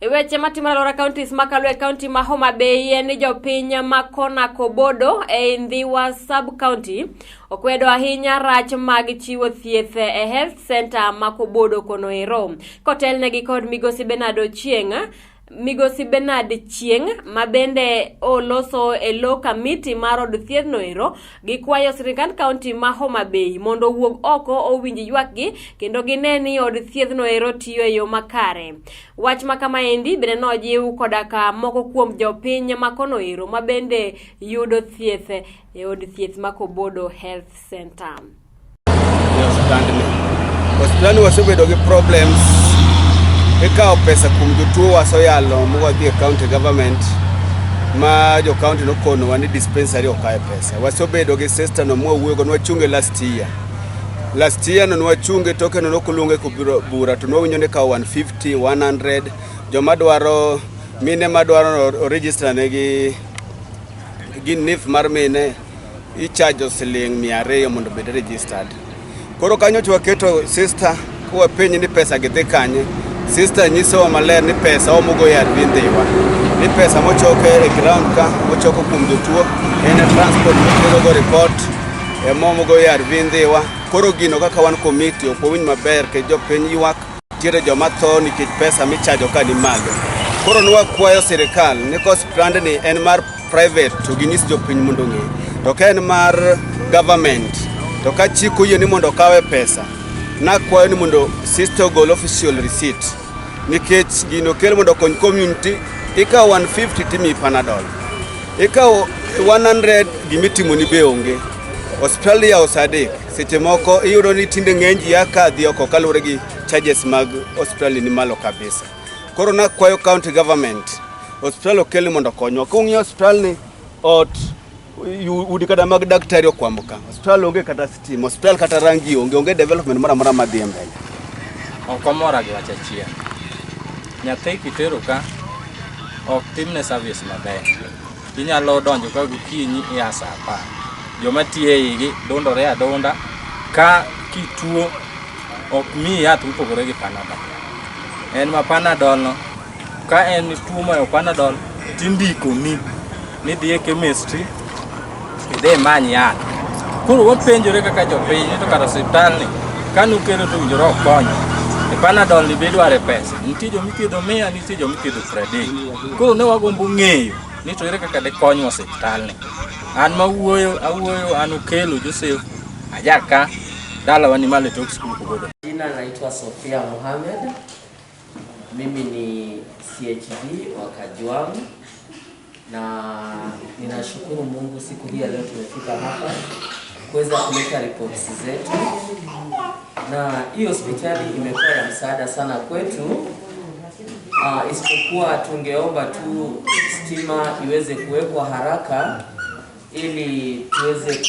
E weche matimore alwora counties makalo e kaunti ma Homa Bay en ni jopiny ma kona Kobodo ei Ndhiwa sub county okwedo ahinya rach mag chiwo thieth e health center ma Kobodo kono ero kotelnegi kod migosi Bernard Ochieng Migosi Bernard Chieng ma bende oloso e lo kamiti mar od thieth no ero gikwayo sirikand kaunti ma Homa Bay mondo owuog oko owinj ywakgi kendo gine ni od thieth no ero tiyo e yo makare. Wach ma kamaendi bende nojiw koda ka moko kuom jopiny ma kono ero ma bende yudo thieth e od thieth ma Kobodo Health Center. E osiptandni. Osiptandni wasebedo gi problems. Ikawo pesa kuom jotuo wasoyalo mwadhi e county government ma jo county nokonowa ni dispensary okawe pesa. Wasebedo gi sister no mwawuoyogo nwachunge last year. Last year no nwachunge toke no nokoluonge bura to nwawinjo ni ikawo 150, 100 joma dwaro mine madwaro o register negi gi NHIF mar mine ichajo siling 200 mondo obed registered. Koro kanyo to waketo sister wapenj ni pesa gi dhi kanye. Sister nyisowa maler ni pesa omogo e ARV Ndhiwa. Ni pesa mochoke e ground ka mochoko kuom jotuo en e transport moterogo report emomogo e ARV Ndhiwa. Koro gino kaka wan committee ok wawinj maber nikech jopiny ywak nitiere joma tho nikech pesa michajo ka ni malo. Koro nwakwayo sirikal ni ka osiptandni en mar private to ginyis jopiny mondo ong'e. To ka en mar government to ka chik oyie ni mondo okawe pesa, nakwayo ni mondo sister ogol official receipt nikech gino okel mondo okony community. Ikawo 150 timiyi Panadol, ikawo 100 gimitimoni be onge. Osiptal iyawo sa 3 seche moko iyudo ni tinde ng'eny ji a ka dhi oko kaluwore gi charges mag osiptal ni malo kabisa. Koro nakwayo county government osiptal okel mondo okonywa. Kung'iyo osiptal ni ot udi kata mag daktari okwamo ka. Osiptal onge kata stima, osiptal kata rangi onge, onge development moro amora madhi e mbele. Ok omora gi wach achiel. Nyathi kitero ka ok timne service maber. Inyalo donjo ka gokinyi ia saa 10. Joma tiyo e igi dundore adunda ka kituo ok miyi yath mopogore gi Panadol. En ma Panadol no ka en tuo moyo Panadol tindikoni ni dhi e chemistry idhi imany yath. Koro wapenjore kaka jopiny ni to kar osiptal ni kanukelo to owinjore okony. E Panadol ni be idware pesa. Nitie jomithiedho 100, nitie jomithiedho 30. Koro ne wagombo ng'eyo ni to ere kaka dikonywa osiptal ni. An mawuoyo awuoyo an Okelo Joseph Ajaka dalawa ni malo e tok skul Kobodo. Jina naitwa Sofia Mohamed. Mimi ni CHV wa Kajwang' na ninashukuru Mungu siku hii ya leo tumefika hapa kuweza kuleta reports zetu, na hii hospitali imekuwa ya msaada sana kwetu. Isipokuwa tungeomba tu stima iweze kuwekwa haraka ili tuweze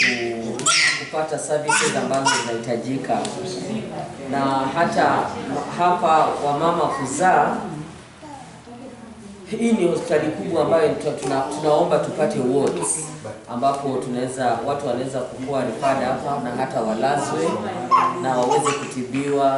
kupata services ambazo zinahitajika, na hata hapa wamama kuzaa. Hii ni hospitali kubwa ambayo tunaomba tupate wards ambapo tunaweza watu wanaweza kukua referred hapa na hata walazwe na waweze kutibiwa.